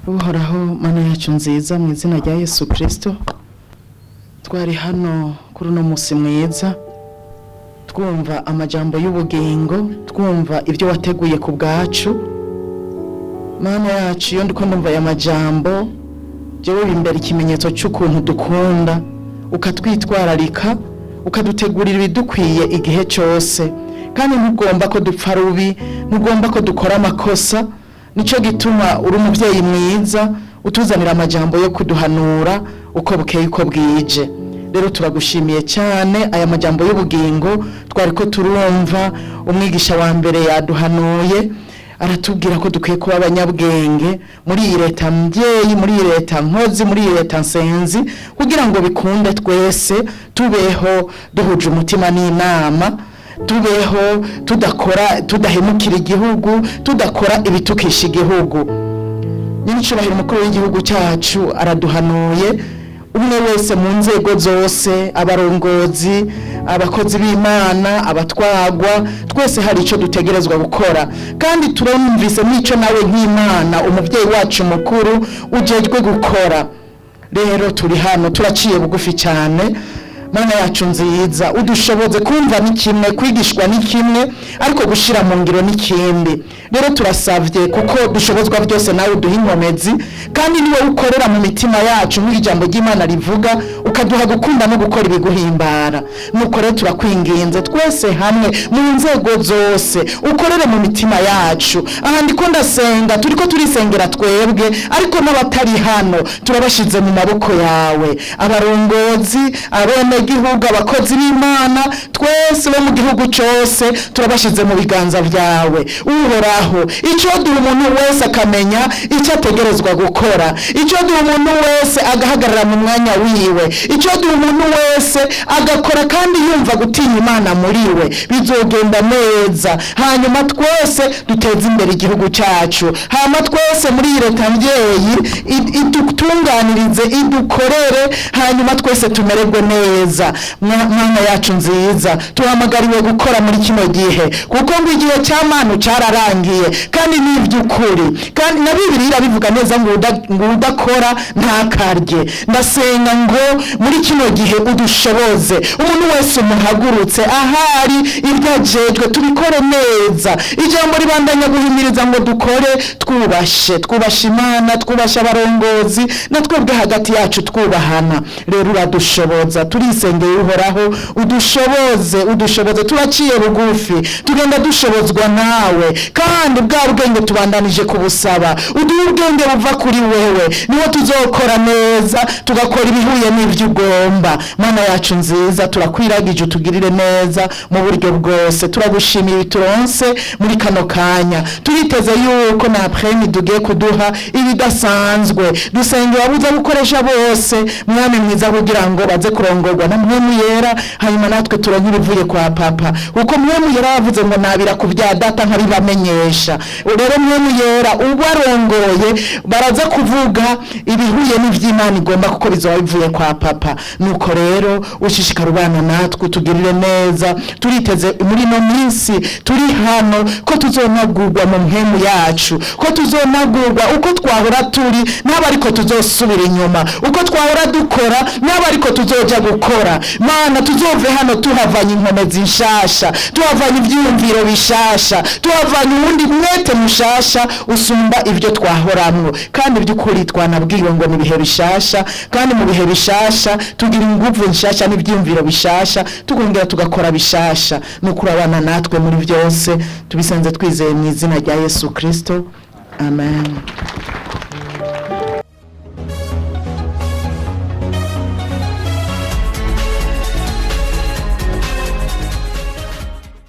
Uhoraho Mana yacu nziza, mu izina rya Yesu Kristo, twari hano kuri uno munsi mwiza, twumva amajambo y'ubugingo, twumva ibyo wateguye ku bwacu. Mana yacu, iyo ndiko ndumva aya majambo, jewe bimbera ikimenyetso cy'ukuntu dukunda, ukatwitwararika, ukadutegurira ibidukwiye igihe cyose, kandi ntugomba ko dupfa rubi, ntugomba ko dukora amakosa. Nicyo gituma uri umubyeyi mwiza, utuzanira amajambo yo kuduhanura uko bukeye uko bwije. Rero turagushimiye cyane aya majambo y'ubugingo twari ko turumva. Umwigisha wa mbere yaduhanuye, aratubwira ko dukwiye kuba abanyabwenge muri iyi leta mbyeyi, muri iyi leta nkozi, muri iyi leta nsenzi, kugira ngo bikunde twese tubeho duhuje umutima n'inama, tubeho tudakora, tudahemukira igihugu, tudakora ibitukisha igihugu. Nyir'icyubahiro umukuru w'igihugu cyacu araduhanuye, umwe wese mu nzego zose, abarongozi, abakozi b'Imana, abatwagwa, twese hari icyo dutegerezwa gukora. Kandi turumvise n'icyo nawe nk'Imana umubyeyi wacu mukuru ujejwe gukora. Rero turi hano turaciye bugufi cyane. Mana yacu nziza, udushoboze. Kumva ni kimwe, kwigishwa ni kimwe, ariko gushyira mu ngiro ni kindi. Rero turasabye, kuko dushobozwa byose nawe, uduha inkomezi, kandi niwe ukorera mu mitima yacu, nk'uko ijambo ry'Imana rivuga, ukaduha gukunda no gukora ibiguhimbara. Nuko rero turakwinginze, twese hamwe mu nzego zose, ukorere mu mitima yacu. Aha ndiko ndasenga, turiko turisengera twebwe, ariko n'abatari hano turabashize mu maboko yawe: abarongozi, abenegihugu, abakozi b'Imana, twese bo mu gihugu cyose turabashize mu biganza byawe, Uhoraho. Icyo duha umuntu wese akamenya icyo ategerezwa gukora, icyo duha umuntu wese agahagarara mu mwanya wiwe, icyo duha umuntu wese agakora kandi yumva gutinya Imana muri we, bizogenda neza. Hanyuma twese duteze imbere igihugu cyacu, hanyuma twese muri iyi leta mbyeyi idutunganirize, idukorere, hanyuma twese tumererwe neza. Mwana yacu nziza, tuhamagariwe gukora muri kino gihe, kuko ngo igihe cya manu cyararangiye, kandi ni iby'ukuri, kandi na Bibiliya irabivuga neza ngo ngo udakora ntakarye. Ndasenga ngo muri kino gihe udushoboze, umuntu wese umuhagurutse ahari, ibyo ajejwe tubikore neza. Ijambo ribandanya guhimiriza ngo dukore twubashe, twubashe Imana, twubashe abarongozi, na twebwe hagati yacu twubahana. Rero uradushoboza, turisengeye Uhoraho, udushoboze, udushoboze. Turaciye bugufi, tugenda dushobozwa nawe, kandi bwa bwenge tubandanije kubusaba. Uduhe ubwenge buva kuri wewe, niwo tuzokora neza, tugakora ibihuye n'ibyo ugomba. Mana yacu nziza, turakwiragije, utugirire neza mu buryo bwose. Turagushimiye turonse muri kano kanya. Turiteze yuko na premi tugiye kuduha ibidasanzwe. Dusenge wabuza gukoresha bose, Mwami mwiza, kugira ngo baze kurongorwa na Mpwemu Yera, hanyuma natwe turonke ibivuye kwa Papa, kuko Mpwemu Yera yavuze ngo nabira ku bya Data nkabibamenyesha. Rero Mpwemu Yera ubarongoye, baraza kuvuga ibihuye n'ivy'Imana igomba, kuko bizoba bivuye kwa Papa. Nuko rero ushishikara ubana natwe, utugirire neza. Turiteze muri ino minsi turi hano ko tuzonagurwa mu mpemu yacu, ko tuzonagurwa. Uko twahora turi n'aba ariko tuzosubira inyuma, uko twahora dukora n'aba ariko tuzoja gukora. Mana, tuzove hano tuhavanye inkomezi nshasha, tuhavanye ivyiyumviro bishasha, tuhavanye uwundi mwete mushasha usumba ibyo twahoramwo. Kandi by'ukuri twanabwiwe ngo ni ibihe bishasha, kandi mu bihe bishasha tugira inguvu nshasha n'ibyiyumviro bishasha, tukongera tugakora bishasha. Nukuri abana natwe muri byose, tubisanze twizeye mu izina rya Yesu Kristo, amen.